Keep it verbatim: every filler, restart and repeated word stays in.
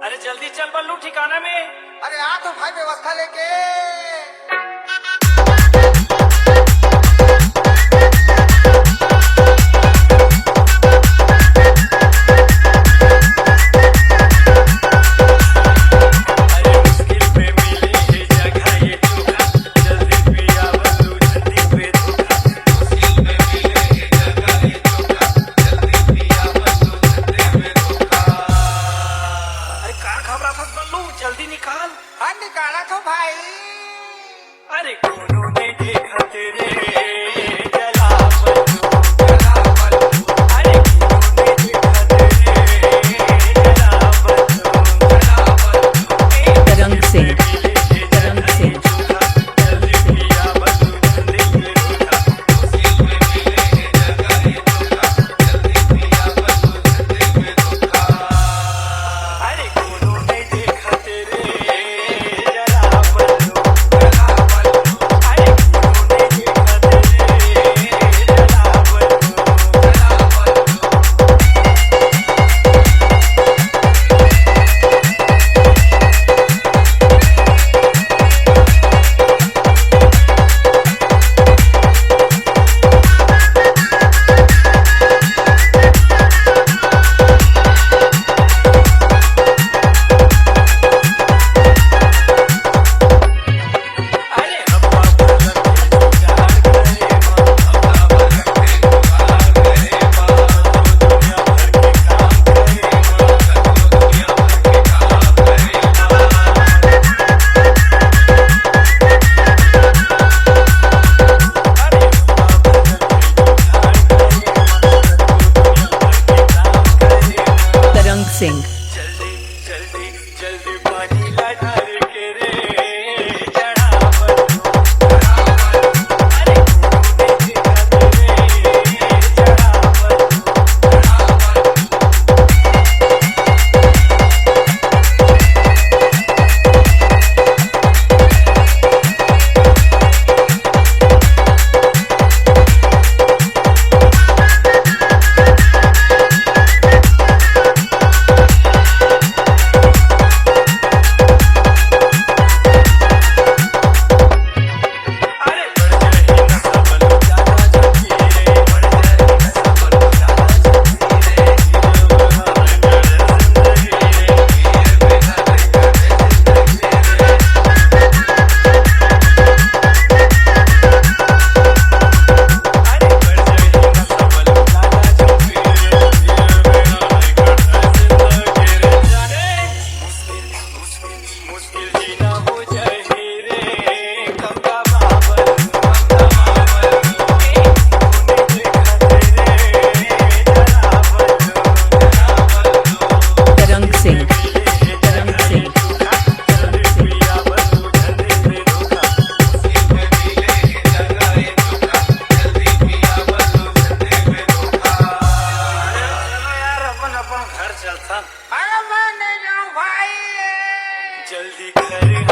अरे जल्दी चल बल्लू ठिकाना में। अरे आ तो भाई व्यवस्था लेके। अरे का घबराथस बल्लू, जल्दी निकाल। हाँ, निकालत हो भाई। अरे कोनो नहीं देखत रे, जला बल्लू, जला बल्लू। अरे कोनो नहीं देखत रे, जला बल्लू, जला बल्लू। ए तरंग सिंह, तरंग सिंह। तरंग सिंह। तरंग सिंह, तरंग सिंह। यार, अपन, अपन घर चलथन। अरे, मैं नहीं जाऊँ भाई। जल्दी घर